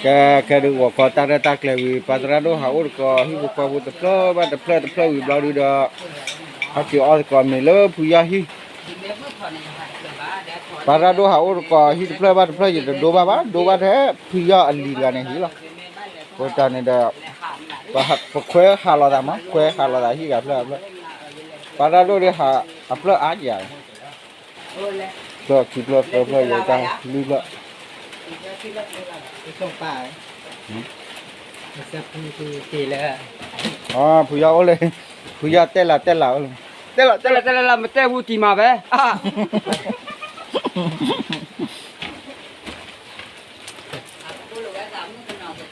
ကဲ ကဲဒုးဂီၤခီတၢ်ရဲၣ်တၢ်ကျဲၤဝံၤ ပၢ်သရၣ်ဒိၣ်ဟးအိၣ်သကိး ဟံၣ်ဖိဃီဖိတဖျၢၣ်ဘၣ်တဖျၢၣ်တဖျၢၣ်ဝံၤဘျီဒုဒီး ဟဲက့ၤအီၣ်သကိးမ့ၤလၢဖုယီၢ်ဟံၣ် ပၢ်သရၣ်ဒိၣ်ဟးအိၣ်သကိးဟံၣ်တဖျၢၣ်ဘၣ်တဖျၢၣ် ယတဒိဘၣ်ဘၣ် ဒိဘၣ်ထဲဖုယီၢ်အလံၤတဂၤန့ၣ်ဟံၣ်လီၤ. အဃိတၢ်န့ၣ်ဒီး ပခွဲဟးလိာ်သးမး ခွဲဟးလိာ်သးဟံၣ်ဂၤဖျၢၣ်အဖျၢၣ် ပၢ်သရၣ်ဒိၣ်ဒီးဟးအဖျၢၣ်အါကယၤ ဖျၢၣ်ခံဖျၢၣ်သၢဖျၢၣ်ယဲၢ်တၢ်လွံၢ်ဖျၢၣ် ဖုယီၢ်အိၣ်လၢ ဖုယီၢ်တဲလၢတဲလၢအိၣ်လၢ တဲလၢတဲလၢလၢမတဲဘူးတံၤမးဖဲ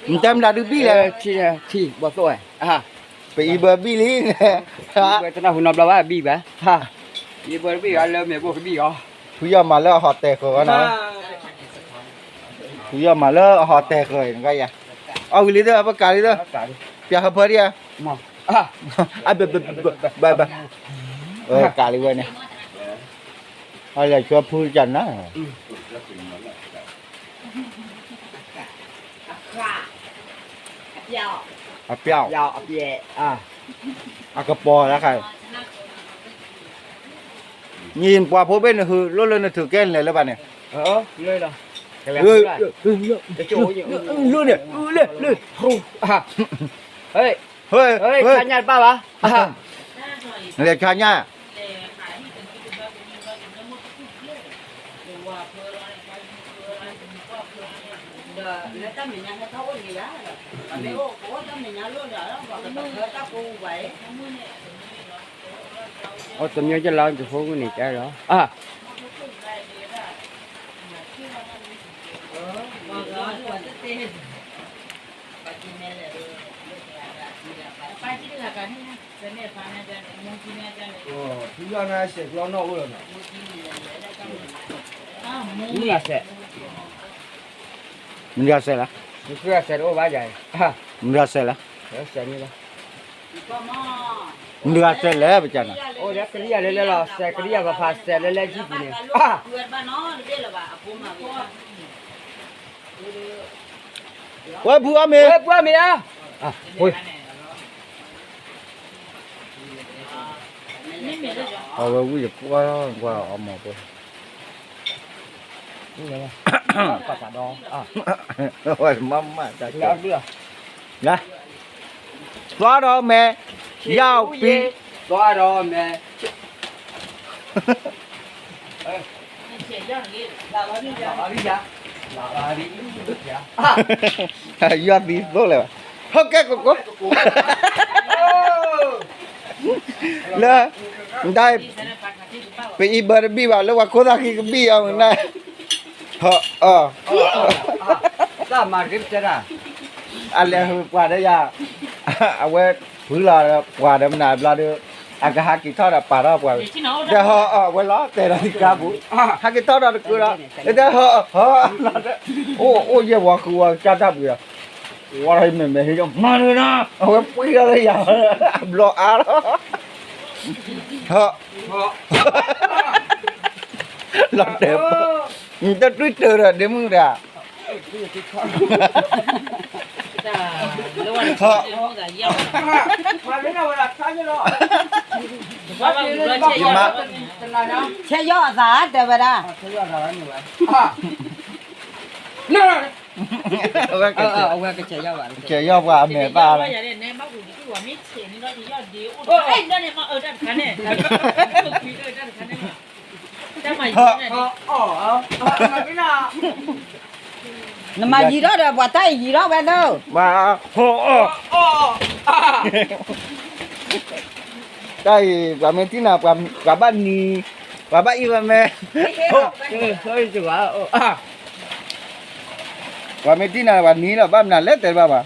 နတဲမတၤဒုးဘံၣ်လဲၣ် ထံဘီသိၣ်ဝဲ ပအံၤဘၢဘံၣ်လံ တနၢ်ဟူနီတဘျီဘၣ်ဘံၣ်ဘၣ် အံၤဘၢတဘံၣ်ဘၣ်လၢမဲာ်ဘိကဘံၣ်အီၤ ဖုယီၢ်မၤလၢအဟီၣ်တဲာ်ဃၢၤဝဲနီၤ ဖုယီၢ်မၤလၢအဟီၣ်တဲာ်ဃၢၤနကယၤ အီၣ်ဝံၤလံသၢ ပကးလံသၢ ပျၢ်ဟၢဖၢဒံးဧါ ဘၣ်ဘၣ် ကးလံဝဲန့ၣ် အလဲၤဆှၢဖုကနၤ အပျောက် အကပီၤလၢခါ နံၣ်ပှၤဖိဘ့ၣ်နဟုလိၣ်လၢနထုးကဲလဲၣ်လၢဘၣ်န့ၣ် လၢန့ၣ် လၢ လၢ ခါညါတဘၣ်ဘၣ် လဲၤခါညါ အိၣ်တမံၤကလီတဟိန့ၣ်ကဲလီၤ ဖုယီၢ်န့ၣ်ဆဲးကျီနီၣ်အိၣ်လီၤနီၤ မုၢ်ဂၤဆဲး မုၢ်ဂၤဆဲးလီၤ မုၢ်ဂၤဆဲးတအိၣ်ဘၣ်ယၤ မုၢ်ဂၤဆဲးလီၤ ဆဲးန့ၣ်လီၤ မုၢ်ဂၤဆဲးလဲၣ်ပကနၤ အိၣ်လၢကရံယၤလဲၤလဲၤလီၤ ဆဲးကရံယၤပဖးဆဲးလဲၤလဲၤယံၢ်ပူၤန့ၣ် ဝဲဖုအီၣ်မ့ၤ ဝဲဖုအီၣ်မ့ၤဧါ အဝဲဝံၣ်ယကွၢ်ကွၢ်အီၣ်မ့ၤဖိ ဝဲမၤမၤတၢ်ကဲ လၢ သွားတော့မယ် ရောက်ပြီ သွားတော့မယ် ယွၤသံသိးလဲၣ်ဘၣ် ဟိကဲကကိး လၢ နတၢ် ပအံၤဘၢတဘံၣ်ဘၣ် လၢပှၤခိၣ်သၣ်ဃံကဘံၣ်အီၤမနုၤ ဟီ အီ တၢ်မၤတက့ၢ်ပတဲတၢ် အလဲၤပှၤဒီးယၤ အဝဲဖုလီၤဒီးပှၤဒီးမနုၤဘျီဒီး အကဟးက့ၤထီၣ်ဒီးပာ်ထီၣ်ပှၤ တဲဟီအီ အဝဲလီၤတဲာ်ဒီးသံကါပူၤ ဟးက့ၤထီၣ်ဒီးတကုဒီး တဲဟီအီ အိၣ်အိၣ်ယဲၢ်ဝီဃုဝီ ကစၢ်တၢ်ပှ့ၤဒီး ဝီထီၣ်ယမဲာ်မဲာ်ဟ့ၣ် မၤနၢၤနီၤ အဝဲပှ့ၤထီၣ်လၢယၤ အဘျီအါထီၣ် ဟီ လီၤတဲာ် နတတွံၢ်တၢၤဒီးဒ့မုၣ်တဂၤ ဟီ ဆဲးယီၢ်အသးတဲဝဲဒၣ် အဝဲကဆဲးယီၢ်ဘၣ် ကဆဲးယီၢ်ပှၤအမဲာ်ဘၣ် နမၤယံၤထီၣ်ဒီး ပှၤတၢ်အံၤယံၤထီၣ်ဝဲဒၣ် ဟီအီ တၢ်အံၤ ပှၤမ့ၢ်ထံၣ်နၤ ပှၤဘၣ်နံၤ ပှၤဘၣ်အံၤဝဲမ့ၢ် ပှၤမ့ၢ်ထံၣ်နၤ ပှၤနံၤလီၤ ဘၣ်မနုၤလဲၣ်တဲဘၣ်ဘၣ်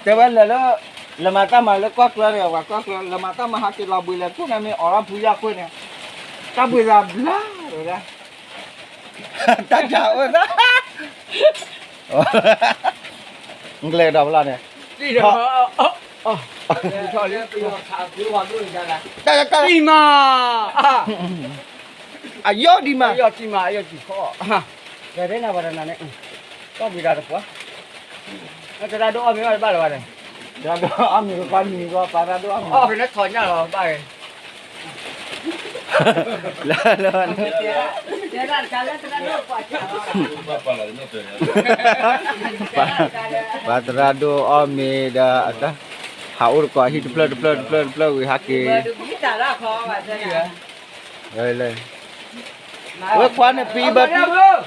တဲဝဲလဲၤလၢ လဲၤမၤတၢ်မၤလၢကီၢ်ကျၢၢ်န့ၣ် ပှၤကီၢ်ကျၢၢ် လဲၤမၤတၢ်မၤဟးက့ၤလီၤဘှံးလဲၤထူၣ်န့ၣ် မ့ၢ်အိးထီၣ်ဖုယီၢ်ကွ့ၢ်န့ၣ် တၢ်ဘှံးသးဘျါဝဲဒၣ် တၢ်ကၢ်အိၣ်သး ကျဲဒီးဖျီန့ၣ် တၢ်ကၢ် တံၢ်မး အယီၢ်ဒံးမး အယီၢ်တံၢ်မး အယီၢ်တံၢ်ခီ ကဲဒ်နၤဝဲဒၣ်နၤန့ၣ် တၢ်ဘှံးသးတပှၢ် သရၣ်ဒိၣ်အီၣ်မ့ၤဘၣ်တဘၣ်လၢၤဘၣ်န့ၣ်, သရၣ်ဒိၣ်အီၣ်မ့ၤကပၢ်နံၤကီး ပှၤသရၣ်ဒိၣ်အီၣ်မ့ၤ အီၣ်ကနဲထီၣ်ညၣ်လီၤဘၣ်ဂ့ၤ, လၢလၢ ပှၤသရၣ်ဒိၣ်အီၣ်မ့ၤဒီး ဟးအိၣ်တကိးဟံၣ်တဖျၢၣ်တဖျၢၣ်တဖျၢၣ်တဖျၢၣ်ဝံၤဟးက့ၤ, လၢ ဝဲခွါန့ၣ်ပံဘၢဘံၣ်,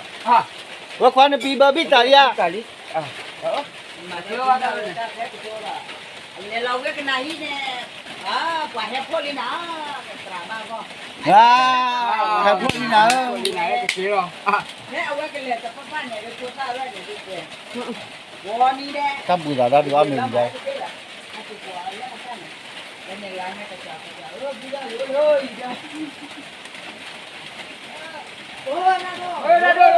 ဝဲခွါန့ၣ်ပံဘၢဘံၣ်တၢ်လံဧါ, လဲၤလီၤဝဲကနၤဟံၣ်န့ၣ်, ပှၤဟဲဖှိၣ်လံနၤ, ဟဲဖှိၣ်လံနၤဧၢ, ဖဲအဝဲကလဲၤတပၣ်န့ၣ် ဝဲဖိသၣ်ဝဲန့ၣ် တၢ်ဘှံးသးတၢ်ဒုးအီၣ်မ့ၤဝံၤဒီး ဝဲကနၤ, ဝဲ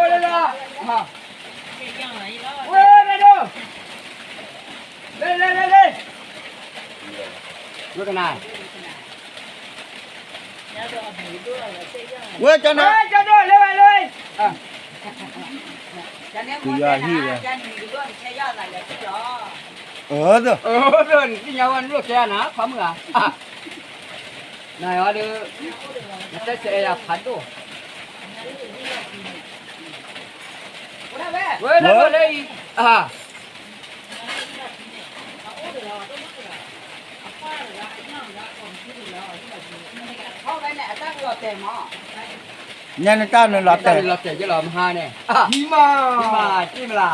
ကနၤ, ကယီၤဟံၣ်ဝဲ, အၢ နသ့ၣ်ညါဝဲနလိၣ်ကဲနၤ ခီမုၢ်ဧါ, နအီၤဒီး နတဲဆဲးအဲၣ်ယၤဖးဒိၣ်, ဝဲဒၣ်လၢအံၤ, ညါနတၢ်နလီၤတဲာ်, လီၤတဲာ်ယလီၤမဟါန့ၣ်, မၤ, ကံမလၤ,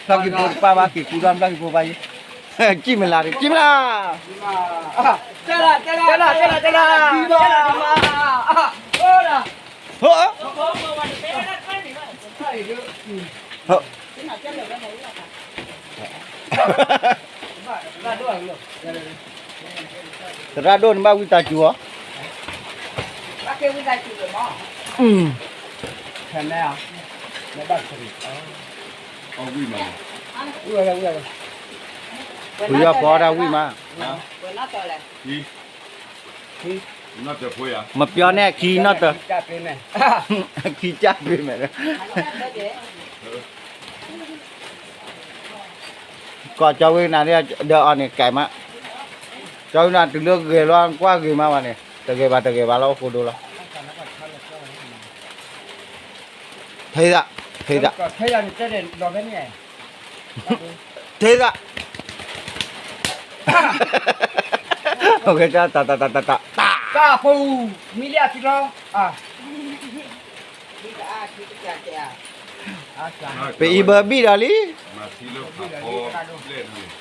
တၢ်ကံဖိတပၢ်ဘၣ်က့ၤကူဒီးတၢ်ကံဖိဘၣ်ယံၤ, ကံမလၤတကံမလၤ, တဲလၤ, တဲလၤ, တဲလၤ, တဲလၤ, တဲလၤ, တဲလၤ, အိၣ်ဒၣ်, ဟိၣ်, ဟိၣ် သရၣ်ဒိၣ်န့ၣ်ဘၣ်ဝံသးစူၤအီၤ, ပယီၤဖီဒၣ်ဝံၣ်မး, မပြောနဲ့ ခံနီၣ်တၢၤ, ခံကၢ်ပ့ၤမဲာ် ကီၢ်ကၠီဝ့ကနၤဒီးအီၤန့ၣ် ကဲမး, ကၠီဝ့ကနၤတုၤလၢဂဲၤလီၤကွၢ်ဂ့ၤမးဘၣ်န့ၣ် တဂဲၤဘၣ်တဂဲၤဘၣ်လီၤအိၣ်ဃိဒိလီၤ, ထဲဒၣ်, ထဲဒၣ်, ထဲဒၣ်, တၢ်တၢ်တၢ်တၢ်တၢ်တၢ်, တၢ်ပူၤ, မံလံအထံလီၤ, ပအံၤဘၢဘံၣ်ဒီးလံ, တၢ်တၢ်လီၤပာ်တၢ်ခံးနီၤ,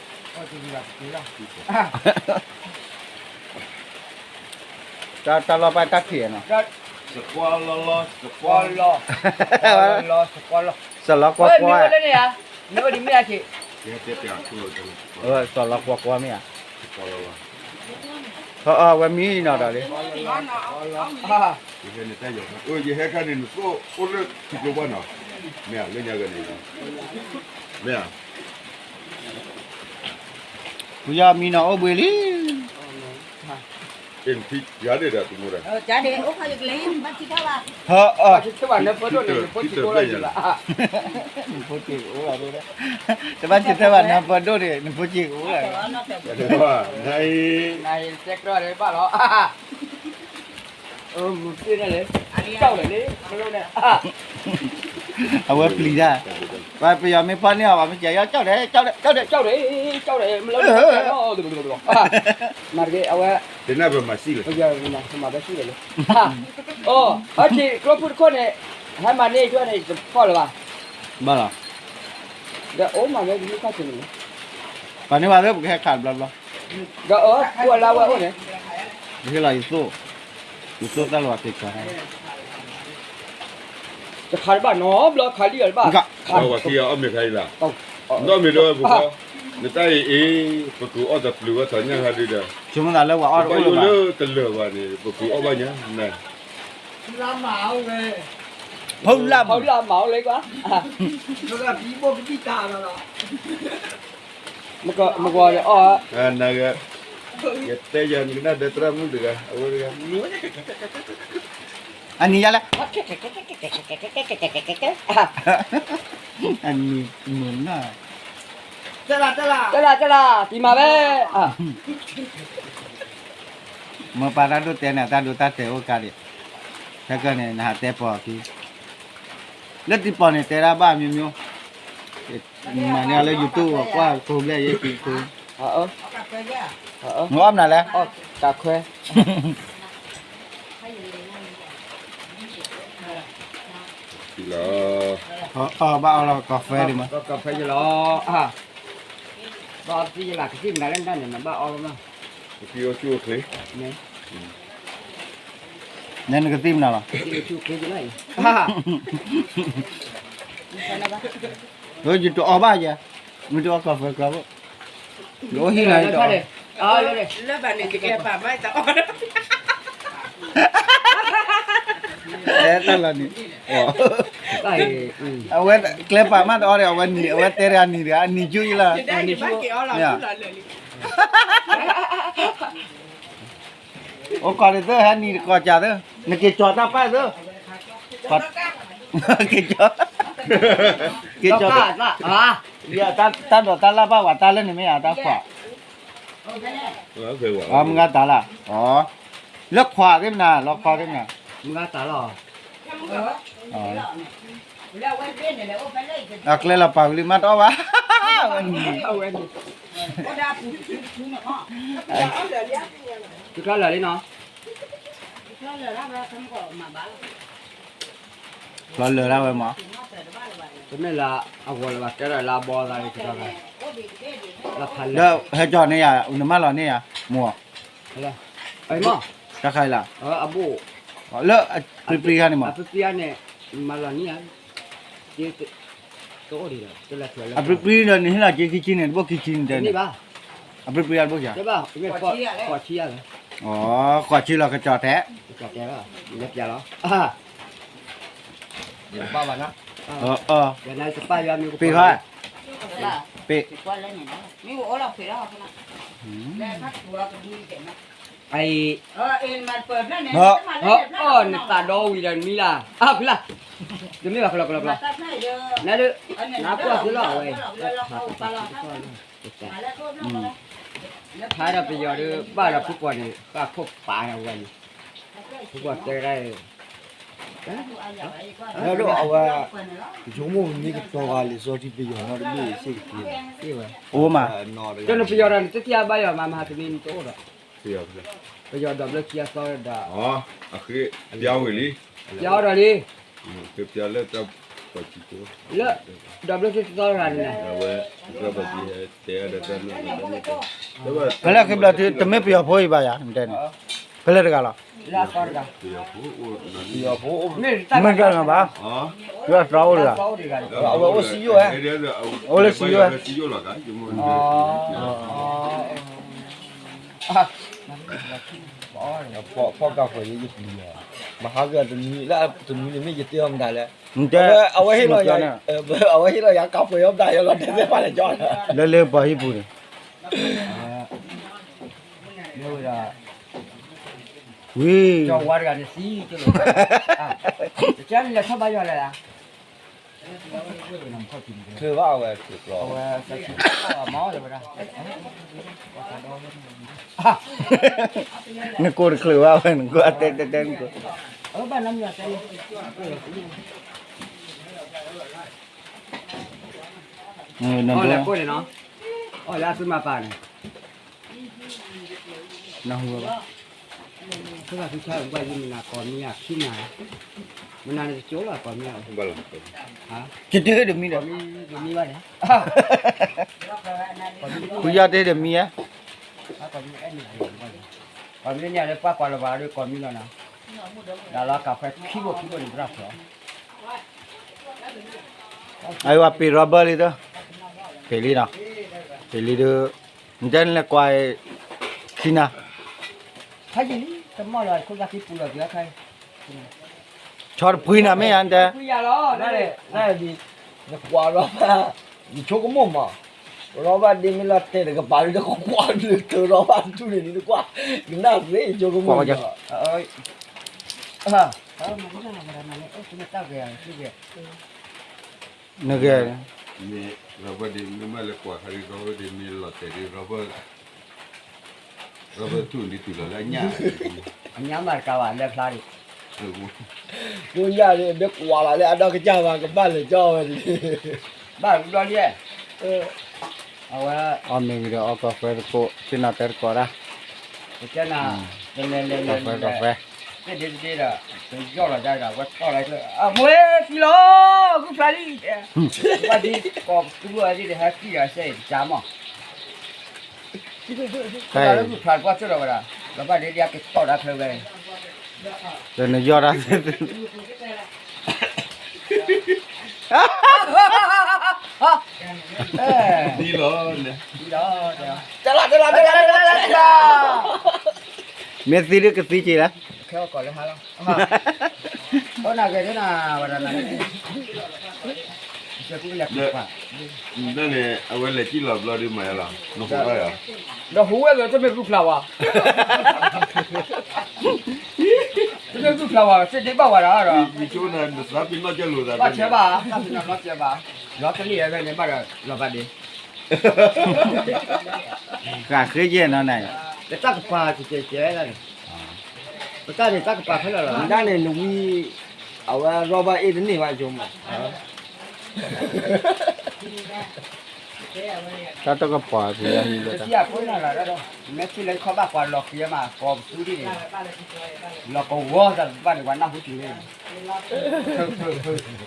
စလီၤကွီၢ်ကွီၢ်, စလီၤကွီၢ်ကွီၢ်မ့ၢ်ဧါ, ဝဲမံနီၤဒီးလံ ယဟဲခါန့ၣ် နသိၣ်အိၣ်လၢထံကျိဘၣ်နီၤ, မ့ၢ်လၢညါဂၤန့ၣ်, မ့ၢ်ဧါ, ဖုယီၢ်မံနီၤအိၣ်ဘှံးလံ, ယၤဒၣ်ဒၣ်တမိၢ်ဒၣ်, နဖိက့ၤအိၣ်လီၤ, တဘၣ်စံးထဲဘၣ်နဖိဒိၣ်န့ၣ် နဖိက့ၤအိၣ်လီၤ, နအံၤတဲကြၢးဘၣ်လီၤ မုၢ်တ့ၢ်န့ၣ်လံ, ကၠီၣ်လၢာ်လံ, မလိၣ်န့ၣ်, အဝဲပျံၤတၢ်, ပှၤပယီၤမ့ၢ်ဖီန့ၢ်အီၤ ပှၤမ့ၢ်စံးယီၣ်ကၠီၣ်ဒဲး, ကၠီၣ်ဒဲး, ကၠီၣ်ဒဲး, မလိၣ်န့ၣ်, မၤတဂ့ၤ အဝဲ, တနၢ်ပမၤစံၣ်လၢ, မၤဘဲစံၣ်လၢလံ, အီၣ်က့ၤကျိဖုတခိၣ်န့ၣ်, ဟဲမၤန့ၢ်ယွၤန့ၣ် တဖီၣ်လၢၤဘၣ်, ဘၣ်လီၤ, ဒီးအိၣ်မၤဝဲဒ်ခါဆ့ၣ်န့ၣ်, ပှၤန့ၢ်ဘၣ်သ့ၣ် ပကဟဲခးတဘျီဘျီ ဒီးအၢကွၢ်လၢဝဲအိၣ်န့ၣ်, ယဟ့ၣ်လီၤယသိၣ်, ယသိၣ်တၢ်လီၤက့ၤခါ, တခါတဘၣ်နီဘျီခါလံအီၤတဘၣ်, ဝၤခံဂၤအီၣ်မ့ၤခါအံၤလီၤ, ဒီးမ့ၢ်ဒီးပကီ, နတၢ်အံၤအံၤ, ပကအီၣ်တပျုၤဝဲထီၣ်ညၣ်ခါဒုဒီး, ဆိမိၣ်သးလၢပှၤအီၣ်တအိၣ်လၢၤဘၣ်, တလၢာ်ဘၣ်န့ၣ် ပကအီၣ်ဘၣ်ညါ, ဖုလၢ်မး, ဖုလၢ်မးလၢကွၢ် မကွၢ်အီၣ်, နဂၤ, ယတဲယၤနကနၣ်ဒီးသရၣ်မုၣ်တဂၤ, အဝဲတဂၤ, အနံၤယါလဲၣ် အနံၤမုာ်နီၤ, တဲလၢ တဲလၢ တံၤမၤဝဲ, မ့ၢ်ပာ်တၢ်ဒိၣ်တဲန့ၣ် တၢ်ဒိၣ်တၢ်တဲာ်အိၣ်ကါဒံး, ခဲကနံၣ်န့ၣ် နဟးတဲပီၤအခံ, လၢတံၤပီၤန့ၣ် တဲဒၣ်ဘၣ်မ့ၢ်မ့ၢ်, မၤန့ၢ်အီၤလၢ YouTube ကွၢ်ကိးဘျဲၣ်ယဲၢ်ကံခိ, နအီၣ်မနုၤလဲၣ်, တၢ်ခွဲ လီၤ, ဘၣ်အီၣ်လီၤ coffee ဒံးမး, coffee ယလီၤ, ဘၣ်အီၣ်တသ့ယလၢ် ကသံၣ်မနုၤလဲၣ်ဒၣ်န့ၣ် နဘၣ်အီၣ်လီၤမး, ကသံၣ်အိၣ်ဆူၣ်အိၣ်ချ့, နဲနကသံၣ်မနုၤလီၤ, ကသံၣ်အိၣ်ဆူၣ်အိၣ်ချ့ယလီၤ, ယတအီၣ်ဘၣ်ယဲ, မ့ၢ်တအီၣ် coffee ကျီဘိ, ယအိၣ်ဟံၣ်လီၤယတအီၣ်, လၢဘၣ်န့ၣ် ကကျဲပာ်မးတအီၣ် တၢ်လီၤနံၤ, အဝဲကျဲပာ်မးတအီၣ်ဒီး အဝဲနံၤ အဝဲတဲတဂၤနံၤတဂၤ အနံၤကၠူယလီၤ, အိၣ်ကီးဒ်သိး ဟဲနံၤတကီးကၢ်သၢ, နက့ၤကၠီၤတၢ်ပာ်သၢ, က့ၤကၠီၤ, က့ၤကၠီၤ, တၢ်ဒိးတၢ်လၢ်ဘၣ်ဝဲတၢ်လၢန့ၣ်မ့ၢ်ဧါ တၢ်ခွး မုၢ်ဂၤတၢ်လၢ်, လၢခွးသ့ၣ်မနၤ လီၤခွးသ့ၣ်မနၤ, မုၢ်ဂၤတၢ်လီၤ, အကျဲလီၤပာ်ဝံၤလံမးတအီၣ်ဘၣ်, ဝဲနံၤ, သုကျီလၢာ်လံနီၤ, ကျီလၢာ်ဒၣ်ဝဲမး, တမ့ၢ်လၢအဂီၤလၢၤဘၣ် ကဲထီၣ်လၢအဘီသးလံ, ဒီးဟဲကၠီၤန့ၢ်ယၤ နမၢလီၤန့ၢ်ယၤ, မိၢ်, တၢ်ခါအံၤလီၤ, အဘိၣ်, လၢအပြံပြံဂၤန့ၣ်မး, အပြံပြံဂၤန့ၣ်, မၢလီၤန့ၢ်ယၤ, တအိၣ်ဒံးလီၤ, အပြံပြံဒီး နဟ့ၣ်လီၤက့ခံဆံန့ၣ် တဘိခံဆံန့ၣ်တဲန့ၣ်, အပြံပြံဂၤတဘိခံ, ဃိးဆံလီၤကကၠီၤတဲာ်, ကကၠီၤတဲာ်လီၤ, လၢပျးလီၤ ပ့ၤဃီ, ပ့ၤ, အံၤ, အီၣ်နသးဒီဝံၤဒီးနမံလၢ်, အဖုလၢ်, တမ့ၢ်ဘၣ်ကလီကလီကလီ, နဒုး, နကွၢ်သုလီၤအဝဲအံၤ, ဖးဒီးပယီၤဒုး ဘၣ်ဒီးဖုပှီၤန့ၣ် ဘၣ်ခိၣ်ပာ်န့ၣ်ဝဲန့ၣ်, ဖုပှီၤတဲဒၣ်, အဝဲ, ယဆိကမိၣ်မ့ၢ်ကတီၤဂၤလံာ်စီဆှံပယီၤနီတဘ့ၣ်စ့ၢ်ကီး, အိၣ်မး, ကနပယီၤဒီးနတသ့ၣ်ညါဘၣ်ယီၤမး မဟါတမ့ၢ်နတအိၣ်ဒီး, ပယီၤဒီးဘျၢခံအသီဒီး, အဃ့, ပျါဝံၤလံ, ပျါအီၤဒီးလံ, လၢ, ဒီးဘျၢခံသီတဂၤန့ၣ်, ဖဲလဲၣ်ဃ့ဘျီ တမ့ၢ်ပယီၤဖိအံၤဘၣ်ယၤ နတဲန့ၣ်, ဖဲလဲၣ်တဂၤလီၤ, မ့ၢ်တဂၤဘၣ်, ယသီအိၣ်တဂၤ, အိၣ်လၢစံယိၣ်ဧါ, ဖီၣ်ကၢ်ဃီၤယဲယပျံၤ, မဟါကတနွံလၢတနွံန့ၣ်မ့ၢ်ယတဲအီၤမတၤလဲၣ်, အဝဲဟ့ၣ်လီၤယၤ, အဝဲဟ့ၣ်လီၤယၤကၢ်ဖှဲးအီၤမတၤယၤလီၤ တဲသ့ၣ်ပာ်လၢကၠီ, လၢလၢပှၤဟံၣ်ပူၤန့ၣ်, ဝံၤ, ကၠီဝါတဂၤန့ၣ်သံ, ကလဲၤထီၣ်ဘါယွၤလဲၣ်, ချ့ဘၣ်အဝဲ, နကိးတချုးဘၣ်ဝဲ နကိးအတဲတဲတဲနကိး, နလဲၤကိးန့ၣ်နီၤ, အီၣ်လၢအသုမၤပာ်န့ၣ် နဟူဘၣ်, သုမၤသုဆါမကွၢ်ယမနၤကီၢ်မံၤအခံနၤ, မနၤန့ၣ်တကၠိလီၤကီၢ်မံၤ, ကတဟ့ၣ်ဒီးမံဒီး, မံဘၣ်န့ၣ်, ဖုယီၢ်တဟ့ၣ်ဒီးမံဧါ, ကီၢ်မံၤန့ၣ်လၢပှၤကွၢ်လီၤပှၤဒီးကီၢ်မံၤလီၤနီၤ, ဒၣ်လီၤကၢ်ခွဲခံဘိခံဘိန့ၣ် ပရၣ်ဖျိး အဝဲပ့ၤရီဘၢလံသၢ, ပ့ၤလံနီၤ, ပ့ၤလံဒီး, နတဲနလဲၤကွၢ်, ခံနၤ, ဖးယံာ်လံ တမီၢ်လီၤ ခိၣ်သၣ်ခံပူၤလီၤက့ၤအခါ, ဆီတပှံနၤမ့ၢ်ဧါနတဲ, နကွၢ်ရီဘၣ်, ယဆိကမိၣ်မး, ရီဘၣ်ဒ့မ့ၢ်လီၤတဲာ်တကပၤလၢ တကကွၢ်လၢတရီဘၣ်တူၢ်န့ၣ် နကွၢ်, ကနၣ်သ့ ယဆိကမိၣ်, တၢ်ဂ့ၤ, တၢ်ဂ့ၤ, တၢ်ဂ့ၤ, တၢ်ဂ့ၤ, နဂ့ၤ, မ့ၢ် rubber ဒ်မ့ၢ်မးလၢကွၢ်ခါဒ် rubber ဒ်မ့ၢ်လီၤတဲာ်ဒ် rubber, rubber ထူၣ်ဒ်တုၤလီၤလၢအညၣ်, အညၣ်မၤတကးဘၣ်လၢဖျါဒ်, ကိညၣ်ဒ် မ့ၢ်ကွၢ်လီၤလၢအနီၢ်ကစၢ်မး ကဘၣ်လဲၤကၠီဝဲဒ်, ဘၣ်ဘျီလံ, အဝဲ အီၣ်မ့ၤဝံၤဒီးအီၣ်ကီၢ်ဖဲတကိး သ့ၣ်နီၣ်တဲတကိးဒၣ်, ကဲနၤ, ကီၢ်ဖဲ ကီၢ်ဖဲ, သ့ၣ်ဒ့တဒ့ဒီး ကယီၢ်လီၤဒၣ်ဒီး အဝဲတီၢ်လီၤကျၢၢ် အမွေးသံလီၤ ဂုၢ်ဖျါလံ, ဘၣ်ဒ်ကီၢ်သူလီၤဒ်ဒီး ဟဲကံၣ်ဒီးစဲအံၤတကၢ်မး, တၢ်လၢဂုၢ်ဖျါတပှၢ်သိၣ်ဒီးဝဲဒၣ်, လီၤဘၣ်ဒ်ဒ်အကတီၢ်ဒၣ်ဖဲဝဲ ဒီးနယီၢ်တၢ်သ့ၣ်သ့ၣ်, ဒ်လီၤ, မ့ၢ်သံဒ်ကသံက့ၤလၢ, ခဲအီၣ်ကီၢ်လၢဟါလီၤ, အိၣ်နၤဂ့ၤဒ်နၤ, ဝဲဒၣ်နၤ, နန့ၣ် အဝဲလဲၤကံၣ်လီၤဘျီဒ်မးယလီၤ, နဟူးထီၣ်ယၤ, ဒီးဟူးဝဲလၢတမ့ၢ်ဂုၢ်ဖျါဝဲ တမ့ၢ်ဂုၢ်ဖျါဝဲ သ့ၣ်ဒ့ဘၣ်ဝဲဒၣ်ဒီး, ယဆိကမိၣ်နသးပ့ၤနီၣ်ကၢလိာ်သး ဘၣ်ဆဲးဘၣ်, သးပ့ၤနီၣ်နီၢ်ကဲဘၣ်, လီၤတလံၣ်အဂၤန့ၣ်ဘၣ်ဒီး လီၤဘၣ်ဒ့ ဃးဃ့ယဲၢ်နီၤန့ၣ်, လၢတၢ်ကပၤကဲကဲကဲဒၣ်န့ၣ်, ပတၢ်န့ၣ်တၢ်ကပၤဖဲလဲၣ်လီၤ, ဒၣ်န့ၣ်နဝံ, အဝဲ rubber အ့ၣ်တန့ၢ်ဘၣ်ဆိမိၣ် တၢ်တကပၤက့ၤယၤဟံၣ်လၢတၢ်, မ့ၢ်ထံၣ်လၢခီဘၣ်ပှၤလီၤဃံၤမး ကိးပသူဒ်န့ၣ်, လီၤကဝီၤတၢ်ဘၣ်န့ၣ် ပှၤနၢ်ဟူတလၢ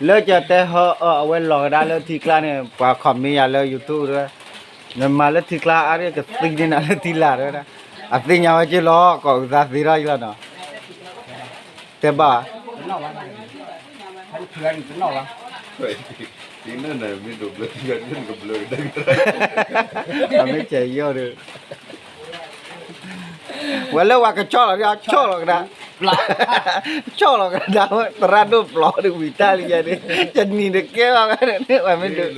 လၢကတဲဟီအီၤ အဝဲလီၤကဒါလၢထံကျါန့ၣ် ပှၤ comment ယၤလၢ YouTube တဝဲ, နမၤလၢထံကျါအါရ့ၣ် ကသံန့ၢ်နၤလၢထံလာ်တဝဲဒၣ်, အသ့ၣ်ညါဝဲက့ၤလီၤ ကိးအုးသးသ့ထီၣ်ယလီၤနီၤ, တဲဘၣ် မ့ၢ်ကဲယီၢ်ဒီး ဝဲလၢဝဲကဆီၣ်လီၤဒ်အဆီၣ်လီၤကဒါ, ဆီၣ်လီၤကဒါဝဲ သရၣ်ဒိၣ်ပျီဒ်ဝံၤတၢ်လံယဲန့ၣ်, ယနံၤတကဲဘၣ်ဝဲန့ၣ် ဝဲမ့ၢ်ဒုး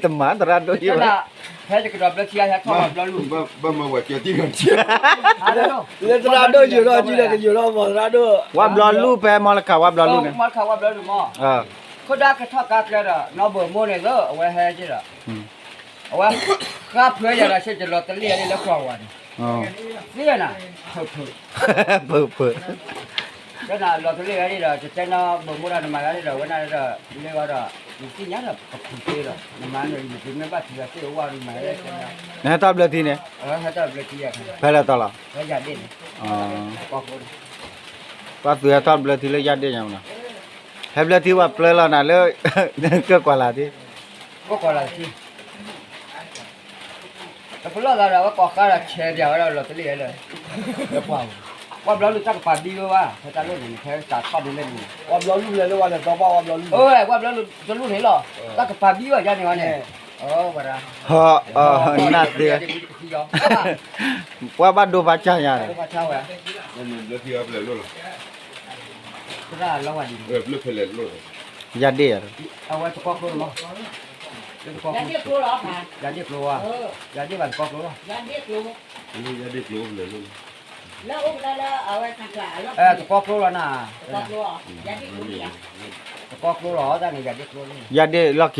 တမၤသရၣ်ဒိၣ်ယဲဘၣ်, ဖဲယကဒီးဘျၢထံ ဟဲထီၣ်ဝဲဘျီလူၢ်, ဘၣ်မၤဝဲကဲတံၢ်ဂၤတံၢ်, လၢသရၣ်ဒိၣ်ယိာ်ထီၣ်ကံဒီး ကယိာ်ထီၣ်မီၤသရၣ်ဒိၣ်, ဝဲဘျီလူၢ်ဖဲမီလကၤဝဲဘျီလူၢ်န့ၣ်, မီလကၤဝဲဘျီလူၢ်မီၤ, ခိၣ်ဒၣ်ကထီၣ်ကါကျဲဒီး နီၢ်ဘိၣ်မိၢ်န့ၣ်လၢ အဝဲဟဲက့ၤဒီး အဝဲဃါဖျၢယၤဒီး ဆ့ကလီၤတလ့ၣ်အဒ့လၢကွၢ်ဝဲန့ၣ်, သ့ဝဲနၤ, ဖုးဖုး, ဖုးဖုး, ကဲနၤလီၤတလ့ၣ်ဝဲဒၣ်ဒီး ကတဲနီၢ်ဘိၣ်မိၢ်ဒီးနမၤဂၤဒၣ်ဒီး ဝဲနၤဒီး လ့ဝဲဒီး နသ့ၣ်ညါဒီးပခူၣ်သ့ဒီး နမၤန့ၣ် နမ့ၢ်ဘၣ်ထံၣ်ဝဲသ့ၣ်အဝဲနမၤဝဲ, နဟဲထီၣ်ဘျၢထံန့ၣ်, ဟဲထီၣ်ဘျၢထံယၤ, ဖဲလဲၣ်တီလီၤ, ဝဲယၤဒ့ၣ်န့ၣ်, ပှၤသူးဟဲထီၣ်ဘျၢထံလၢယၤဒ့ၣ်ညါမနီၤ, ဟဲဘျၢထံပှၤပျၢလီၤနၤလၢ ကၢၢ်ကွၢ်လၢ်ထံ ကပလီၢ်သးဒီး အဝဲကိးဃါဒီးဆဲးပၠးဝဲဒၣ်လီၤတလ့ၣ်လၢ ကွၢ်, ကွၢ်ဘျီလူၢ်တၢ်ကပၤဘံဝဲဘၣ် ဖဲတၢ်လိၣ်န့ၣ် ဖဲတၢ်ထီၣ်ဒ်လဲၣ်န့ၣ်, ကွၢ်ဘျီလူၢ်လဲၤလၢဝဲလဲၤတီပၣ်ဝဲဘျီလူၢ်, ကွၢ်ဘျီလူၢ်တလူၢ်န့ၣ်လီၤ, တၢ်ကပၤဘံဝဲယါန့ၣ်ဝဲန့ၣ်, ဝဲဒၣ်, နၢ်သ့, ပှၤဘၣ်ဒိဖးဆါယါန့ၣ်, ယၤဒ့ၣ်ယၤ, တကီၢ်ကျိလီၤနၤ, တကီၢ်ကျိလီၤ, ယၤဒ့ၣ်လီၢ်ခံ, ကီၢ်ကျိလီၤတၢ်န့ၣ် ယၤဒ့ၣ်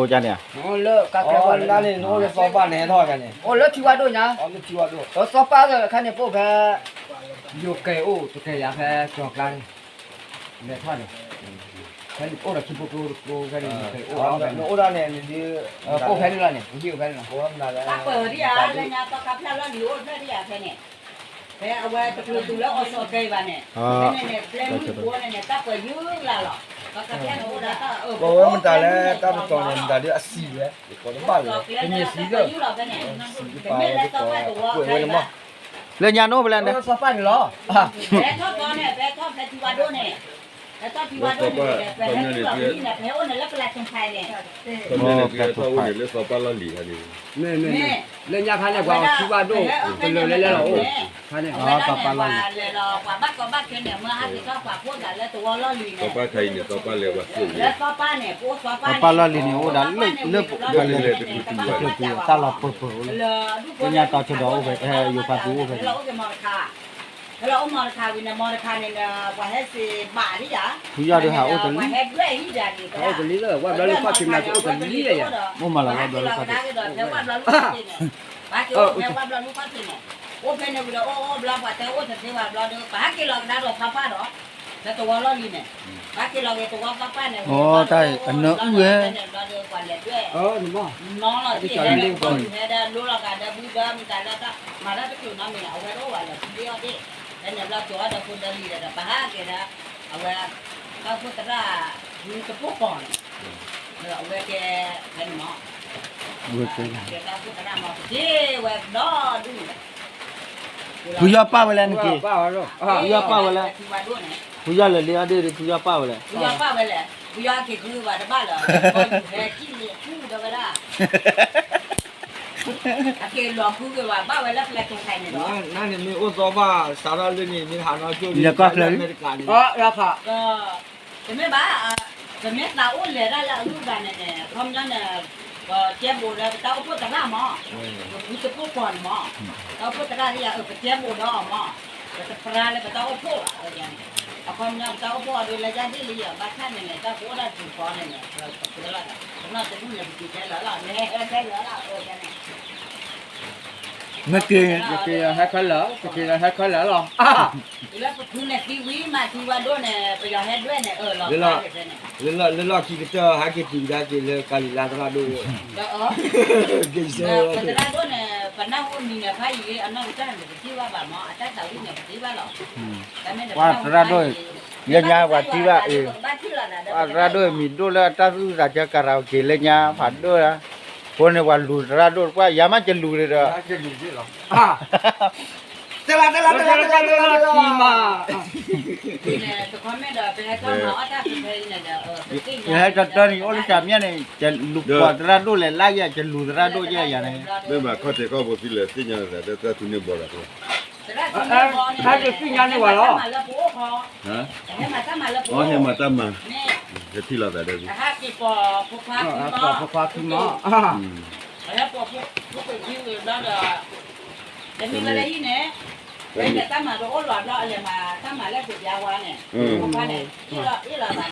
ကျိန့ၣ်, လၢကါကျဲဝဲန့ၣ် နအိၣ်လၢသီပၢ်န့ၣ်ဟဲထီၣ်ယၤန့ၣ်, အိၣ်လၢထံဝါဒိၣ်ညါ, သီပၢ်အခါန့ၣ် ပအိၣ်ဖဲ ယိၤကဲၤအိၣ်တကဲၤယၤဖဲကၠီၤကျါန့ၣ်, လဲၤထီၣ်န့ၣ်, ဖဲန့ၣ်အိၣ်ဒီးထံဖိကျိတကျိဖဲန့ၣ်, နအိၣ်ဒၣ်န့ၣ်, ပအိၣ်ဖဲန့ၣ်လီၤန့ၣ်, ပဟံၣ်အိၣ်ဖဲန့ၣ်လီၤ, တၢ်ပၢၢ်ဒ်အါလၢညါသီခါဖျၢၣ်လီၢ်လံၤအိၣ်ဖျၢၣ်ဒ်အါဖဲန့ၣ်, ဖဲအဝဲတကျိၤတုၤလၢအီၤစီၤကဲၤဘၣ်န့ၣ်, ဖဲန့ၣ်န့ၣ် ပျဲမုၢ်တဘိန့ၣ်န့ၣ် တၢ်ပၢၢ်ယုၢ်လၢ်လီၤ, သီခါဖျၢၣ်န့ၣ်အိၣ်ဒၣ်တၢ်အၢၣ် ပဝဲမတၤလၢတၢ်ပတီၢ်န့ၣ် မတၤဒ်အစံးဝဲ, ယကိးတဘၣ်လၢၤ, တမ့ၢ်စံးလၢ, စံးတပာ်ဝဲယကိး, ကွဲးဝဲန့ၣ်မး, လၢညါနအိၣ်ဖဲလဲၣ်န့ၣ်, ဖဲထီၣ်သီန့ၣ် ဖဲထီၣ်ဖဲထံဝါဒိၣ်န့ၣ်, ဖဲထီၣ်ထံဝါဒိၣ်န့ၣ် ဖဲဟဲထီၣ်လီၤန့ၣ် ဖဲအိၣ်န့ၣ်လၢပလၢ်စၢၢ်ဖဲန့ၣ်, မ့ၢ်န့ၣ်ကဲထီၣ်အိၣ်န့ၣ်လၢသီပၢ်လီၢ်လံၤခါန့ၣ်, မ့ၢ်, လၢညါခါန့ၣ် ပှၤထံဝါဒိၣ်, တလၢာ်လဲၤလဲၤလီၤအိၣ်, ခါန့ၣ်, သီပၢ်လီၢ်လံၤ, ပှၤဘၣ်ကီဘၣ်ခဲန့ၣ် မၢဟါက့ၤထီၣ်ပှၤဖိသၣ်လၢသဝီလီၢ်လံၤန့ၣ်, သီပၢ်ခါအံၤန့ၣ် သီပၢ်လဲၤပှၤသိၣ်လံ, လၢသီပၢ်န့ၣ် ပအိၣ်သီပၢ်န့ၣ်, သီပၢ်လဲၤတကလုာ်တုၤဘၣ်, တၢ်လီၤပၢၢ်ပၢၢ်အိၣ်လၢ, လၢညါတီၤဆၢဒီးအိၣ်ဖဲ, ယိၤပှၤသူအိၣ်ဖဲန့ၣ်, လၢအိၣ်မီတခါဝံၤန့ၣ် မီတခါန့ၣ်ဒီး ပှၤဟဲစံးဘၣ်လံယၤ, ဟူယီၢ်ဒုးဟးအိၣ်တလံ, ပှၤဟဲဒွဲၣ်ဟံးဒၣ်န့ၣ် အိၣ်တလံလၢ ဝဲဘျီလၢခီၣ်ထံးမး အိၣ်တလံလၢယၤ, အိၣ်မးလီၤ ဝဲဘျီလၢခီၣ်ထံး, ပှၤက့ၤအိၣ်ဖဲဝဲဘျီလၢခီၣ်ထံးန့ၣ်, အိၣ်ဖဲန့ၣ်ဝံၤဒီး အိၣ်အိၣ်ဘျီ ပှၤတဲအိၣ်တသ့ဘၣ်ဘျီဒီး ပဟးက့ၤလီၤကဒါဒီးဖးပၢ်ဒီး လၢတဝီလီၢ်လံန့ၣ်, ဘၣ်က့ၤလီၤက့ၤတဝီဖးပၢ်န့ၣ်, အိၣ်တၢ်အနၢအုၣ်ဝဲ, ဖဲန့ၣ်ဘျီဒီး ပှၤလဲၤဒွဲၣ်, နီလီၤ က့ၤဟဲဒၣ်လိလီၤဂာ်ဒီးဘုဒီးမတၤလၢတၢ် မၤတၢ်တချုးနီတမံၤန့ၣ် အဝဲတအိၣ်ဘၣ်လၢၤ ဖံလံအီၣ်ဒ့ၣ်, ဖဲန့ၣ်ဘျီကၠီၤအီၣ်ဒီးဖိဒီလံၤဒီး ပဟးက့ၤဒီး အဝဲ တၢ်အိၣ်ဖှိၣ်သရၣ် မူတပိၢ်ကီၢ်န့ၣ်, အဝဲကဲ ဖဲန့ၣ်မး ကဲတၢ်အိၣ်ဖှိၣ်သရၣ်မး ပက့ၤဝဲဒီဒူၣ်န့ၣ် ဖုယီၢ်ပာ်ဝဲလဲၣ်နက့ၤ, ဖုယီၢ်ပာ်ဝဲလဲၣ်, ဖုယီၢ်လဲၤလ့အီၣ်ဒ့ၣ်ဒီး ဖုယီၢ်ပာ်ဝဲလဲၣ်, ဖုယီၢ်ပာ်ဝဲလဲၣ်, ဖုယီၢ်က့ၤဃုဘၣ်တဘၣ်လၢၤ, ဟဲကံၣ်လ့ၤဃုဒီးဝဲဒၣ်, အက့ၤလီၤဃုက့ၤဘၣ် ဘၣ်ဝဲလၢပျဲၤကိးခါန့ၣ်ဒီး, နန့ၣ်မ့ၢ်အိၣ်သီဘၣ်စးထီၣ်လၢန့ၣ် မ့ၢ်ဟးနီၢ်ကၠိလံ လၢကီၢ်ချၢလံ, တမ့ၢ်ဘၣ်, ပမ့ၢ်သးအိၣ်လဲၤတၢ်လၢအဂုၤအဂၤန့ၣ်န့ၣ် ခီပညီန့ၣ် ပကဲဘိးလၢပတၢ်အိၣ်ဖှိၣ်သရၣ်မး, ပမူတပိၢ်ကီၢ်န့ၣ်မး, တၢ်အိၣ်ဖှိၣ်သရၣ်ဒ်ယၤ ပကဲဘိးဒီးအီၤမး, ပတပြါလၢပတၢ်အိၣ်ဖှိၣ်ဘၣ်, အခီပညီပတၢ်အိၣ်ဖှိၣ်အီၤဒ်လၢယၤဒ်လံယၤ ဘၣ်ဆၣ်န့ၣ်န့ၣ် တၢ်ကအိၣ်ဒၣ်တံၤဃီန့ၣ်န့ၣ် ပကဲလီၤ, ပနီၢ်တဒူၣ်န့ၣ် ပက့ၤခဲလၢာ်လီၤ, မ့ၢ်ဟဲခဲလၢာ်လီၤ, မ့ၢ်က့ၤ, က့ၤဟဲခဲလၢာ်လီၤ, လၢပဖုန့ၣ်သံဝံၤမး ထံဝါဒိၣ်န့ၣ် ပယီၤဟဲဒွဲၣ်န့ၣ် အၢၣ်လီၤဖဲန့ၣ်, လၢလီၢ်ခံကတၢၢ် ဟဲက့ၤတုၤကဒါက့ၤလၢကၤလံၤလါသရၣ်ဒိၣ်, သရၣ်ဒိၣ်န့ၣ် ပနၢ်ဟူမံၤန့ၣ် ဖးယံာ်လံ အနီၢ်ကစၢ်န့ၣ် ပတထံၣ်ဘၣ်ဘၣ်မး အတၢ်သးဝံၣ်န့ၣ် ပထံၣ်ဘၣ်လီၤ, ပှၤသရၣ်ဒိၣ်, လၢညါပှၤထံၣ်ဘၣ်အံၤ, ပှၤသရၣ်ဒိၣ်မံၤဒိၣ်လၢအတၢ်သူၣ်သးဆၢကၤရၤအိၣ်က့ၤလၢညါ ဖးဒိၣ်, အဃိန့ၣ် ပှၤလူၤသရၣ်ဒိၣ်တပှၢ် ယၤမးကလူၤဒီး ယဟဲတၢ်တၢ်န့ၣ် အိၣ်လၢစၢမ့ၢ်န့ၣ် ယလူၤပှၤသရၣ်ဒိၣ်လဲၣ် လါယဲၢ်ကလူၤသရၣ်ဒိၣ်လဲၣ်, မ့ၢ်ဘၣ်ခီၣ်ထံးခီၣ်ဘိသံလဲၣ် သ့ၣ်ညါလၢသး တၢ်သူန့ၢ်ဘီဒီး ဟဲသ့ၣ်ညါန့ၢ်ဝဲလီၤ, ဟဲမၤတၢ်မၤလၢပအိၣ်, ဟဲထံၣ်လိာ်သးဒီး ဖိခွါခံမီၢ်, ဟဲပိာ်ဖိခွါခံဝံၤဘျီဒီး တမ့ၢ်လၢဟံၣ်န့ၣ်, ဖဲန့ၣ်တၢ်မၤတအိၣ်လီၤဘျီ အလဲၤမၤတၢ်မၤလၢသ့ၣ်ပျါဝါန့ၣ်, ဖိခွါန့ၣ် အ့ၣ်လိာ်သး